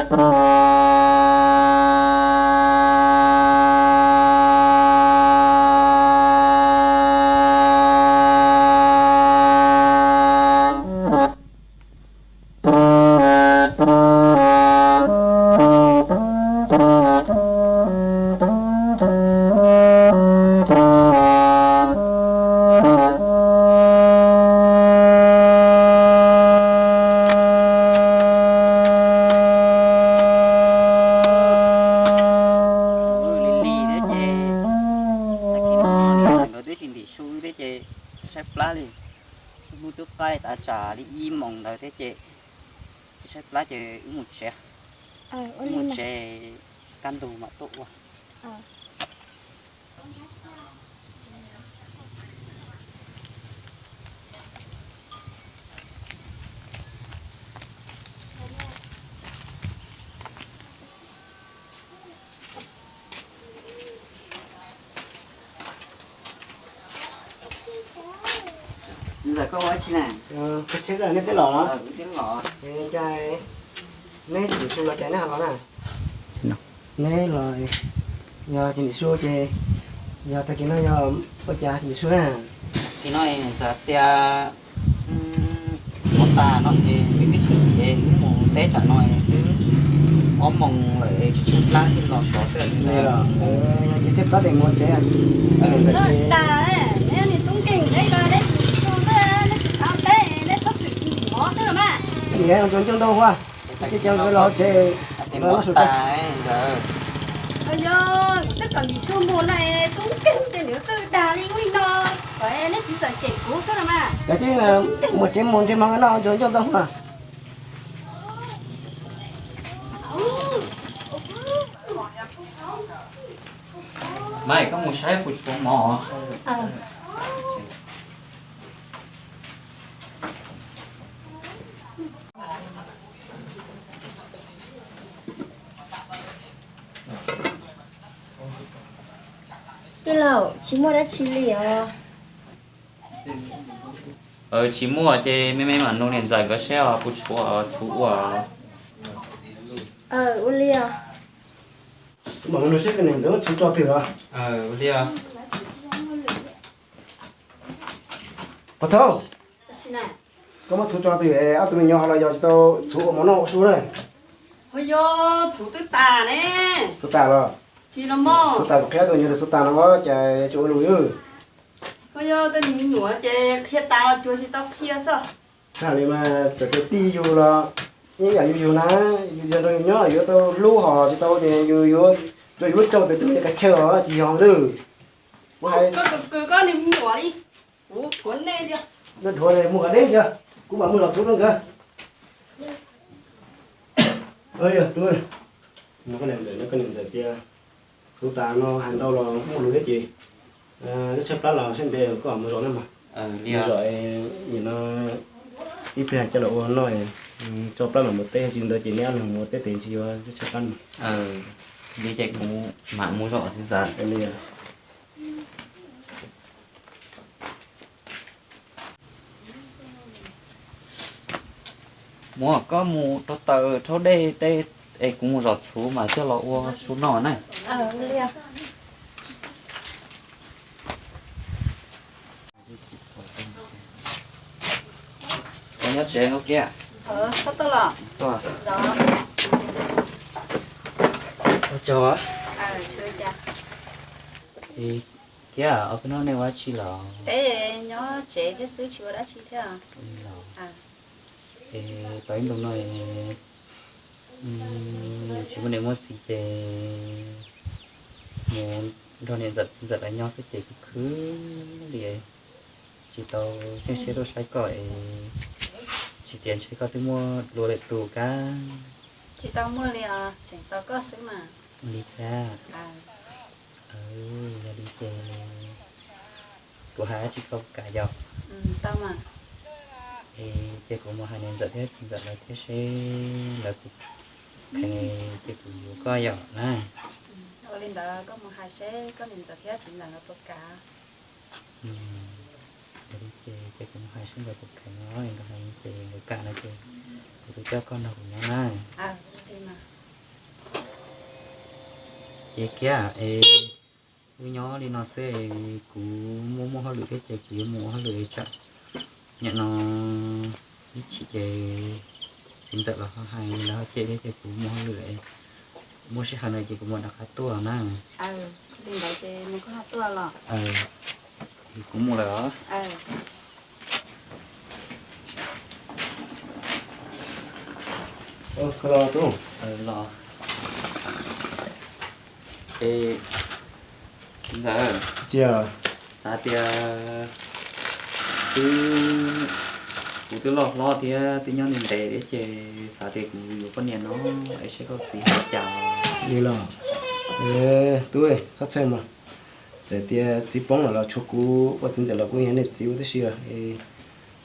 Li li thiab ces, tag kis no li nkawd twb tsis ntim su thiab ces tsis saib plab li. Hnub twb qaij tav tsam li ib moos ntawd thiab ces tsis saib plab ces wb mus tsev, wb mus tsev kaj ntug mam tuaj ua. Ntxawm, koj ua dab tsi na? Koj tsheb, nej twb los los? Cas neb tsis ntim su los cas neb ho los na? Neb los yog tsis ntim su ces yog tag kis no yog ua cas tsis ntim su na? Kis no ntxawm tias ua tas no es wb twb tsis ntim, wb mus teb tsam no twb ob moos lawm tsis tshaib plab thiaj los sov xwb. Ces tshaib plab ces mus tsev. Txhob dag, neb niag tub nkeeg neb ko neb tsis ntim su xwb, neb tsis txhob teb, neb txhob txwm ntim mov xwb los mas. Niam, ncauj ncauj ntau hua, ces cov nkawd los hauv tsev, los sum tas. Yog twb kom ntim su mus no es tub nkeeg ces niam txwj dag li ub li no, kom neb txiv txawm cem kuv xwb los mas. Kav tsij mus tsev mus ntsej mog no, ncauj ncauj ntau hua. Maiv, koj mus saib puas tshuav mov. Tij laug, tsis muaj dab tsi li os. Tsis muaj ces me me mam nug niam ntxawm nkawd seb puas tshuav txhuv ua. Ua li os. Mam nug seb koj niam ntxawm muab txhuv tso twg os. Ua li os. Pov Thoob, koj muab txhuv tso twg es ob tug me nyuam ho los yog tsis tau txhuv ua mov noj ua su na? Ho yog txhuv twb tas ne. Txhuv tas los? Tsis los mog. Txhuv tas, qhia ob tug me nyuam tias txhuv tas no os, cas tsis ua lus li. Ho yog tus me nyuam ces qhia tas los cuag tsis tau qhia xwb. Txhaj li mas txawm tias tij yus los yeej yam yus yus na, yus yog nrog yus nyob yus yuav tau hlub, ho tsis tau tias yus yuav rau yus lub rooj tes tus me nyuam kav chaw os, tsis yog lawm. Kuv hais koj tus kws koj niag me nyuam li, kuv thuam nej tiag. Noj dhuav li mus kom deb ntsia, kuv mam mus zov txhuv rau nkawd. Yog tub, no koj niam ntxawm, koj niam ntxawm tias txhuv tas no hais ntau los muaj lus thiab ces, tshaib plab los sab ntev koj mus zov na mas. Mus zov, nim no ib pliag coj los ua noj, tso plab los mus teb, tsis ntawd ces neb ob leeg mus ua teb tes tsis yuav tshaib plab no. Li ces kuv mam mus zov xwb ntxawm. Muab koj mus rau taws rhaub dej teb es kuv mus zov txhuv mas coj los ua su noj na. Koj nyob tsev Hauv Kiab? Tuaj. Ua tsaug. Kiab, ob peb hnub nej ua dab tsi los? Peb nyob tsev thiab xwb, tsis ua dab tsi thiab. Es tau ib ntu no tsis muaj niam muaj txiv ces mus nrog niam ntxawm txiv ntxawm lawv nyob xwb ces kuv khwv li, tsis tau xyeej siab tuaj saib koj es tsis tias ntshe koj twb muaj dua lwm tus kab. Tsis tau muaj li os, tseem tos koj xwb mas. Li thiab. Yog li ces kuv hais dab tsi koj puas kam yom? Es ces kuv mus hais niam ntxawm thiab txiv ntxawm lawv thiab seb lawv puas kheev ces kuv yuav koj yom na. Ua li ntawd koj mus hais seb koj niam ntxawm thiab txiv ntxawm lawv puas kam. Yog li ces, ces kuv mus hais seb nkawd puas kheev no, nkawd hais ces nkawd kam no ces kuv twb coj koj nrog kuv nyob na. Ces kiag es wb nyob li no xwb, kuv muaj muaj hauj lwm thiab ces kuv yuav mus ua hauj lwm tsam nim no ib chim ces txiv ntxawm los hais lawv ho cem thiab ces kuv mus hauj lwm, muaj sij hawm no ces kuv mam rov qab tuaj na. Li ntawd ces mus koj ho tuaj los. Kuv mus lawm os. Los. Es ntxawm, xav tias twb, kuv twb loj hlob thiab twb nyob ntev ntev thiab ces xav tias kuv yuav poj niam no es seb koj txiv hais cas. Li los, tub, txhob txhawj mas, txawm tias txiv poob los los tshuav kuv, ua txiv ntxawm los kuv yog nej txiv ua tib si os.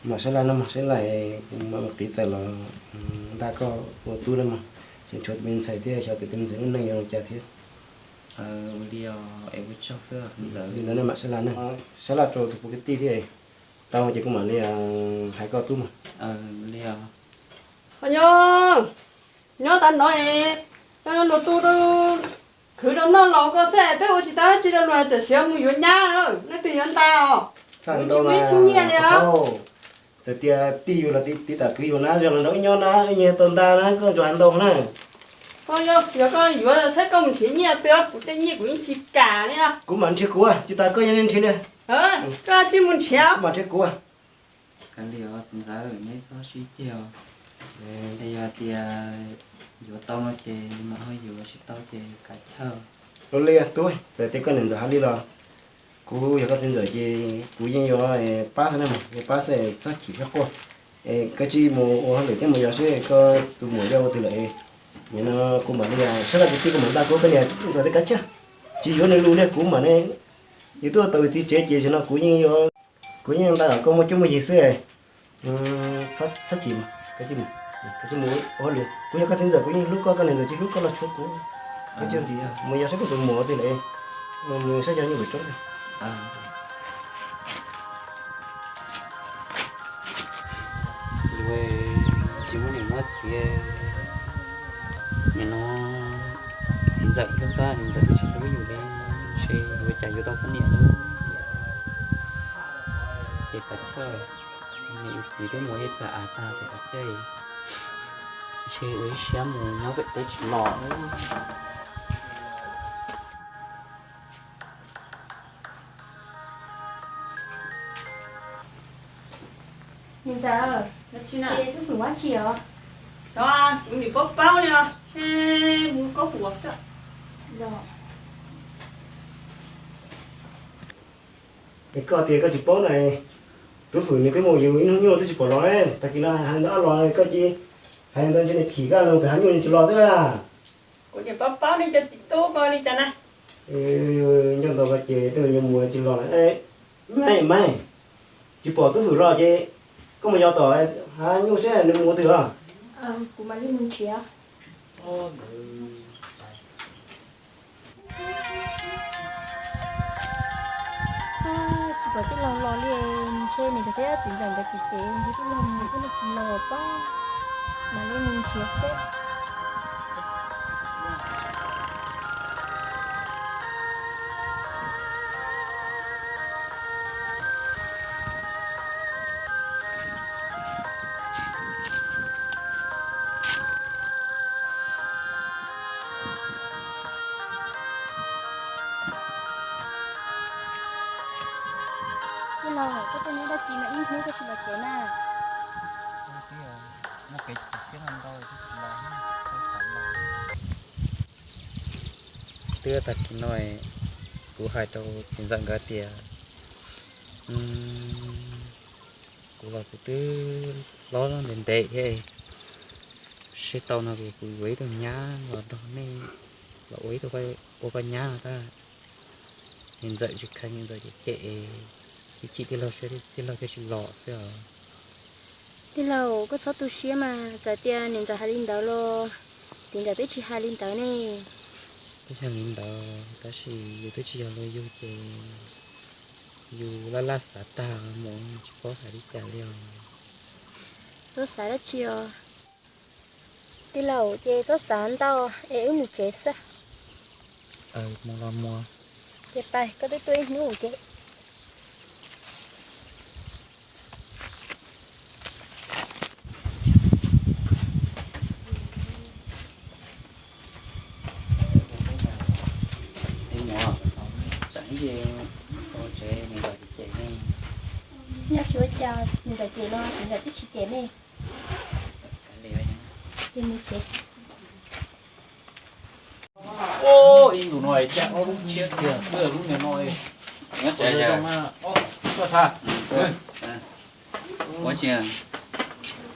Mam sab laj no mas, sab laj, kuv mam mus qiv txawm los nta koj ua tub na mog. Tseem tshuav tus me ntxhais thiab, xyov tus me ntxhais lub neej yuav zoo cas thiab. Li ntawd nej mam sab laj na, sab laj rau tus puv kwv tij thiab, tau ces kuv mam li hais koj tub mog. Ho nyob, nyob tas no es luag tu khwv rau noj los koj xwb twb ua tsis tau dab tsi rau luag, tsam siav mus yuav nyab, leej twg yuav nta os? Tsis muaj ib txhiab nyiaj li os. Txawm tias tij yus los tiv tam kwv yus na, zoo los nrog wb nyob na, wb yeej tau nta na, koj ntsuas hais ntau na. Yog koj yuav saib koj mus nrhiav nyiaj twg, kuv tej nyiaj kuv yeej tsis kam li. Kuv mam nrhiav kuv, tsis tas koj yeej nrhiav li. Koj tsis mus nrhiav, kuv mam nrhiav kuv. Kav liam os txiv ntxawm, neb txhob sib ceg os. Es yog tias yuav tau no ces mam ho yuav, tsis tau ces kav chawj. Ua li tub, txawm tias koj niam ntxawm hais li los kuv yog koj txiv ntxawm ces kuv yeej yuav pab xwb na, yuav pab xwb, txhob chim txhob quaj. Es koj cia li mus ua hauj lwm thiab mus yos seb koj tus muam yog ua twg lawm es, nim no kuv mam li sab laj kwv tij, kuv mam nta kuv, koj niam ntxawm thiab kav chawj. Tsis yuav nws lus li, kuv mam ne, yus tuaj tau txiv tsev ces zaum no kuv yeej yuav, kuv yeej nta kom koj muaj cuab muaj yig xwb. Txhob chim, koj cia li mus, koj cia li mus ua hauj lwm. Kuv yog koj txiv ntxawm, kuv yeej hlub koj, koj niam ntxawm tsis hlub koj los tshuav kuv. Koj cia li mus yos saib koj tus muam ua twg lawm, mus saib yog nyuj npawm roob. Yus tsis muaj niam muaj txiv, nim no txiv ntxawm hlub koj, niam ntxawm twb tsis hlub yus li, ntshe yuav cas yuav tau poj niam lawm. Ces kav chawj, niam txiv twb mus ib tag av tag ces kav chawj, ntshe ua ib siab mus nyob pem teb tsis los. Niam ntxawm, es twb hwm ua tsi os? Xyov, kuv nim paub paub li os, ntshe mus kaub huam xwb. Es koj tias koj tsis paub na, Tub Fwm nws twb mus yus ib hnub nyuaj twb tsis pom los, tag kis no hais li ntawd los koj cia li hais li ntawd ntshe nws chim koj, nws pem hav nyuj nws tsis los xwb. Kuv nim paub paub nej cov txiv tub ko li cas na. Nco ntau ko ces tej zaum yuav mus tsis los lawm. Maiv, Maiv, tsis pom Tub Fwm los ces koj mus yos tom hav nyuj seb nws mus ua twg os. Kuv mam li mus nrhiav. Tsis pom tij laug los li, ntshe nws thiab txiv ntxawm nkawd tsis cev, ntshe tij laug mus twb tsis los pob. Mam li mus nrhiav seb. Tij laug, koj tuaj nyob dab tsi no ib hnub koj tsis los tsev na? Twb tag kis no kuv hais rau txiv ntxawm nkawd tias kuv los kuv twb hlob ntev ntev thiab, seb tau no ces kuv yuav ib tug nyab los nrog nej los ua ib tug, ua koj nyab no tab. Niam ntxawm tsis kheev, niam ntxawm cem cem, chim chim tij laug, tij laug thiaj tsis los xwb os. Tij laug, koj txhob tu siab mas, txawm tias niam ntxawm hais li ntawd los txiv ntxawm twb tsis hais li ntawd ne. Twb yog li ntawd tab sis yus twb tsis yog luag yug ces yus laj laj xav tag mus tsis paub hais li cas li os. Txhob xav dab tsi os. Tij laug, ces txhob xav ntau es wb mus tsev xwb. Mus los mus. Ces pais, koj twb tuaj ib hnub ces. Mus, tsam ib txog tsev nws txom cem ne. Nyob tsis ua cas, nws txom cem no, nws twb tsis cem ne. Ces mus tsev. Ib ntus no cas ob lub tshiab tiag, lub niag no.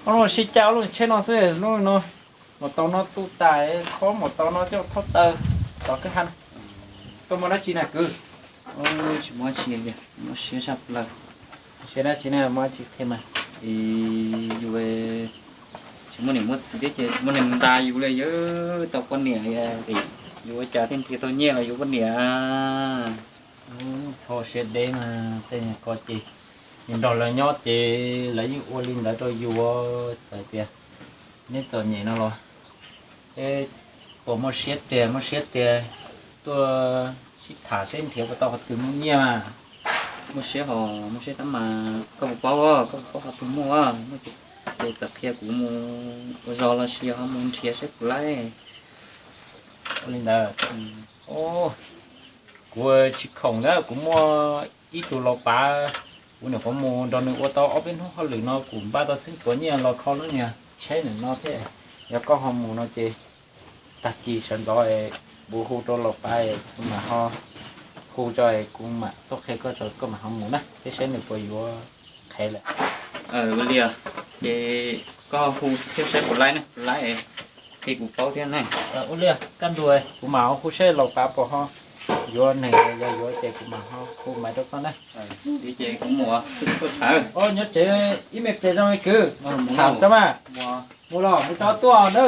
Ob lub sib caj lub tsheb no xwb, lub no, mus tau no tu tas, khob mus tau no coj thauj taw, tov kwj ha. Tuaj muaj dab tsi na kwv? Tsis muaj dab tsi, muaj siab tshaj plaws. Siab dab tsi ne, muaj dab tsi qhia mas. Yus tsis muaj niam muaj txiv thiab ces tsis muaj neeg nta yus li, yus tau poj niam, yus ua cas thiaj nrhiav tau nyiaj los yus poj niam. Txhob siab deb mas, tej ko ces yus nrog lawv nyob ces lawv yeej ua li ntawd rau yus, txawm tias neb txom nyem no los, es puas muaj siab tiag, muaj siab tiag tuaj sib tham seb nrhiav puas tau qhov twg muaj nyiaj mas. Muaj siab hos muaj siab tab mas koj puas paub, koj puas paub qhov twg muaj, muaj ces txawm qhia kuv mus ua zog los sis ho mus nrhiav seb puas laib. Ua li ntawd. Kuv tsis khoom na, kuv muaj ib tug laus pav, kuv nyuam qhuav mus nrog nws ua tau ob peb hnub hauj lwm no kuv npaj tau txheeb puav nyiaj los kho lub niag tsheb nws no thiab. Yog koj ho mus no ces tag kis sawv ntxov kuv hu rau laus pav, kuv mam ho hu tso, kuv mam tuaj qhia koj tso, koj mam ho mus na thiab saib nws puas yuav qhev lawm. Ua li, ces koj hu thiab saib puas laib na, puas laib qhia kuv paub thiab ne. Ua li, kaj ntug kuv mam hu saib laus pav puas ho yuav neeg, yog yuav ces kuv mam ho hu maiv rau koj na. Ces kuv mus, nyob tsev ib me pliag zoo kwv, tham tso mas. Mus los mus tso tuaj na.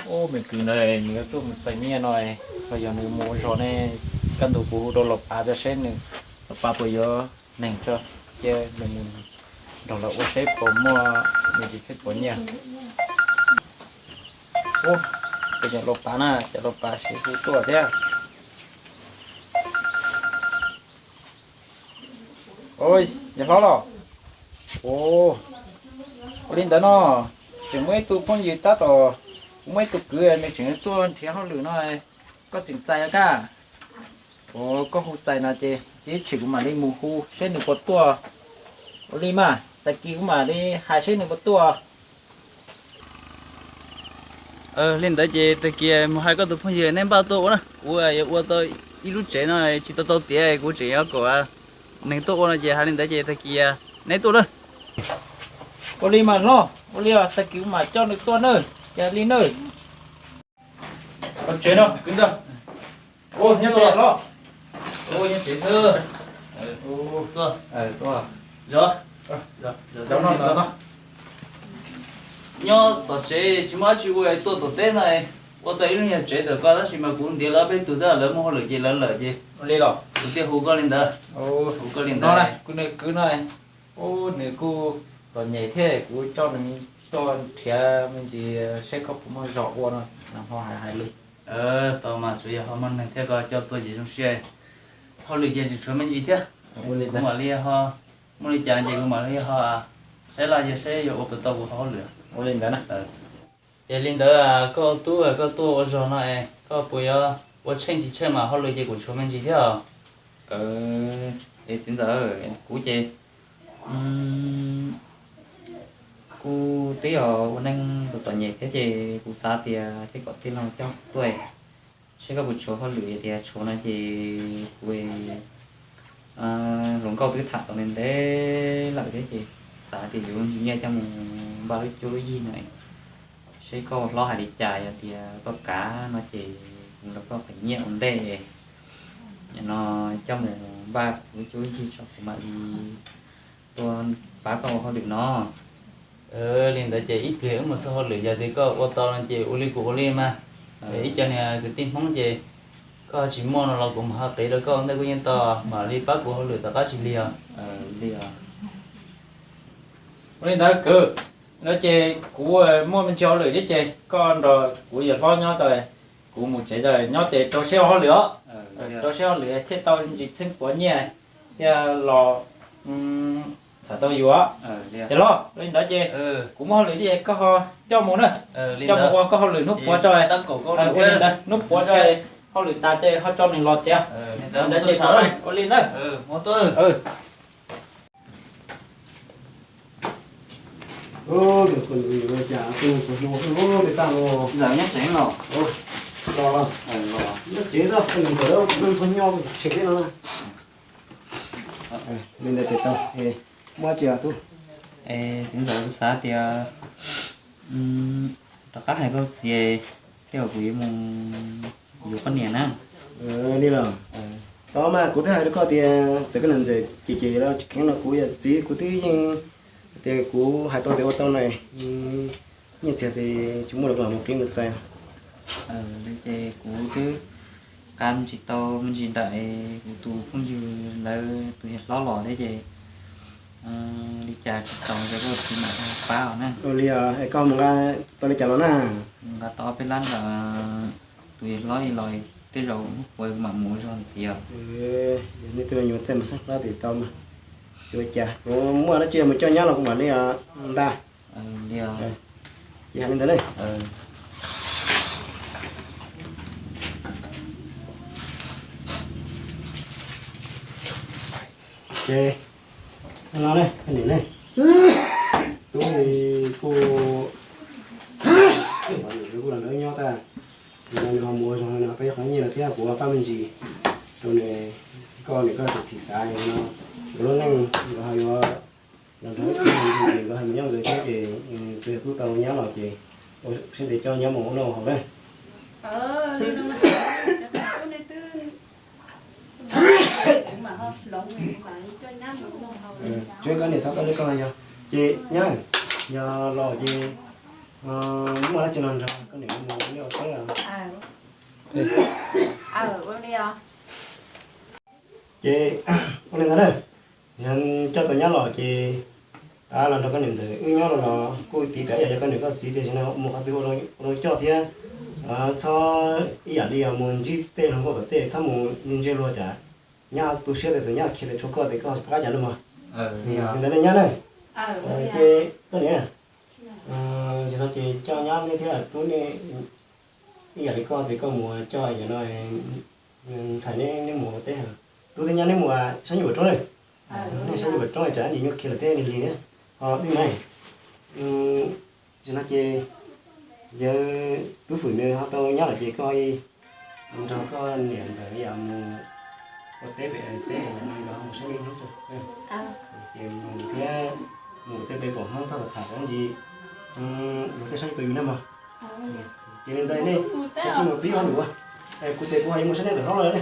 Ub, me kwv ntawd nws yuav tuaj mus txais nyiaj no, ho yog nws mus ua zog ne, kaj ntug kuv hu rau laus pav tso seb nws, laus pav puas yuav neeg tso, cia nws mus nrog lawv ua seb puas muaj me ntsis txheeb puav nyiaj. Ub, cas laus pav na, cas laus pav siv hu tuaj thiab. Yawg hlob los? Ua li ntawd no, tseem muaj ib tug phooj ywg tab tom, kuv muaj ib tug kwv nws tseem tuaj nrhiav hauj lwm no, koj tseem txais os kaj? Ua koj hu txais no ces cia ib chim kuv mam li mus hu seb nws puas tuaj. Ua li mas tag kis kuv mam li hais seb nws puas tuaj. Li ntawd ces tag kis mus hais koj tus phooj ywg neb npaj tuaj ua na, kuv yuav ua tau ib lub tsev no tsis tau tau tiav, kuv tseem yuav kom neeg tuaj ua no ces hais li ntawd ces tag kis neb tuaj na. Ua li mas hlob, ua li tag kis kuv mam coj nws tuaj nawb, cas li nawb. Tsev no kwv ntag. Nyob tsev los? Nyob tsev xwb. Tuaj, tuaj. Nyob tom tsev tsis muaj dab tsi ua, tuaj tom teb no, ua tau ib lub nyuag tsev tom koj, tab sis mas kuv ntiav lawv peb tug tab lawv muaj hauj lwm ces lawv lawm ces li los kuv thiaj hu koj li ntawd. Hu koj li ntawd. Kuv nws kwv no, ub, nws kuj txom nyem thiab, kuv coj nws tuaj nrhiav me ntsis seb koj puas muaj zog ua no, ho hais hais li. Tau mas tsuas yog ho muaj neeg thiab koj coj tuaj ces zoo siab. Hauj lwm ces tseem tshuav me ntsis thiab. Kuv mam li ho, muaj li cas ces kuv mam li ho saib laj yog saib yuav ua puas tau kuv hauj lwm. Ua li ntawd na. Ces li ntawd koj tub koj tuaj ua zog no es koj puas yuav ua tsheej tsis tsheej mas hauj lwm ces kuv tshuav me ntsis thiab os. Es txiv ntxawm, kuv ces kuv twb yog ua neeg txom txom nyem thiab ces kuv xav tias thiaj kom tij laug coj tuaj seb koj puas tshuav hauj lwm, tias tshuav no ces kuv hluas nkauj twb tham tau ntev ntev lawm thiab ces xav tias yuav ntsis nyiaj coj mus npaj lub cuab lub yig no, seb koj hlob hais li cas, yog tias koj kav no ces kuv nrog koj qhia nyiaj ua ntej no coj mus npaj kuv lub cuab lub yig tso kuv mam li tuaj pab koj ua hauj lwm no. Li ntawd ces ib pliag wb mus xwb hauj lwm, yog tias koj ua tau no ces ua li kuv ua li mas. Ib co niag kwv tij Hmoob ces koj tsis muaj no los kuv mam ho qiv rau koj ua ntej kuj yeej tau, mam li pab kuv hauj lwm tom qab tsis lig os. Ua li ntawd kwv, no ces kuv muaj me ntsis hauj lwm thiab ces koj nrog kuv yawm hlob nyob tau, Kuv mus tsev, nyob ces rau siab ua hauj lwm os. Rau siab ua hauj lwm thiaj tau ntsis txheeb puav nyiaj thiaj los txham tau yus. Ces los li ntawd ces kuv muaj hauj lwm thiab, koj ho coj mus na. Coj mus ua koj hauj lwm hnub puav tso. Ua li ntawd, hnub puav tso, hauj lwm tas ces ho tso nws los tsev. Li ntawd ces ua li ntawd. Ntawd nyob tsev los? Nyob tsev, ntxawm txog nyo tshem thiab no. Li ntawd tes tau, muaj tsi os tub? Tus ntxawm xav tias rov qab hais koj txiv, tej zaum kuv yuav mus yuav poj niam na. Li los? Tau mas, kuv twb hais rau koj tias txawm koj niam ntxawm ces ces los tsis kheev no kuv yog txiv kuv twb yeej tias kuv hais tau tias ua tau na. Nyiaj txiag ces tsis muaj los mus qhib mus txais. Ces kuv twb qab tsis tau me ntsis ntawm kuv tus phooj ywg lawv tus yawg hlob los thiab ces li cas tsis tau ces koj txiv mam pab os na. Ua li os, es koj mus nqa tau li cas los na? Nqa tau ob peb lab ntawm tus yawg hlob los, tej zaum hnub puav mam mus zog ntxiv os. Nej tej me nyuam txaij mus xeeb hlab tim tau mas. Tsis ua cas, kuv muaj dab tsi mus coj nyab los kuv mam li os ntag. Ces hais li ntawd ne. Ces no ne, koj niam ne, tub kuj, kuj los nrog wb nyob tag, nws ho mus ua zog no tau ib qho nyiaj no thiab kuv pab me ntsis rau nws, koj niam koj tus thim xav no, nkawd lub neej nkawd ho yuav los nrog wb, nkawd ho mus nyob nkawd thiab ces tus yawg tub tau nyab los ces ua siab ntev coj nyab mus ua noj haus na. Tsuav koj niam xav tau li koj yog, ces nyab, yog los ces muaj dab tsi los nrog koj niam mus nyob ua teb os. Ces ua li ntawd na, yog coj tau nyab los ces los nrog koj niam ntxawm wb nyob los kuj tiv tam ib yam yog koj niam koj txiv tias tam sim no mus qhov twg ua zoo coj thiab, txhob ib yam li mus ntsib tej hluas nkauj tom tej, txhob mus ntsej luag tsam nyab tu siab tias tus nyab khiav tawm tshuav koj ces koj puas qab cas no mog. Li ntawd ne nyab na. Ces koj niam, tam sim no ces coj nyab nej thiab tub nej ib yam li koj ces koj mus coj yam no, ntxhais neb mus ua teb, tub thiab nyab neb mus saib nyuj pam roob na. Nej saib nyuj pam roob tsam ib ntsis nyuj khiav lawm thiab nws lig thiab. Ho nej na, tam sim no ces yawg tub fwm nws ho tau nyab lawm ces koj nrog koj niam ntxawm yam mus ua teb pem teb no, nkawd ho mus saib nyuj hnub tuaj. Ces mus thiab, mus tej pem pom hnub txog tham ntsis, luag tej saib nyuj tus yus ne mog. Ces li ntawd nej tsis mus pib ho nws ua, kuv ces kuv ho yuav mus saib nej ntawm hlob lawm ne.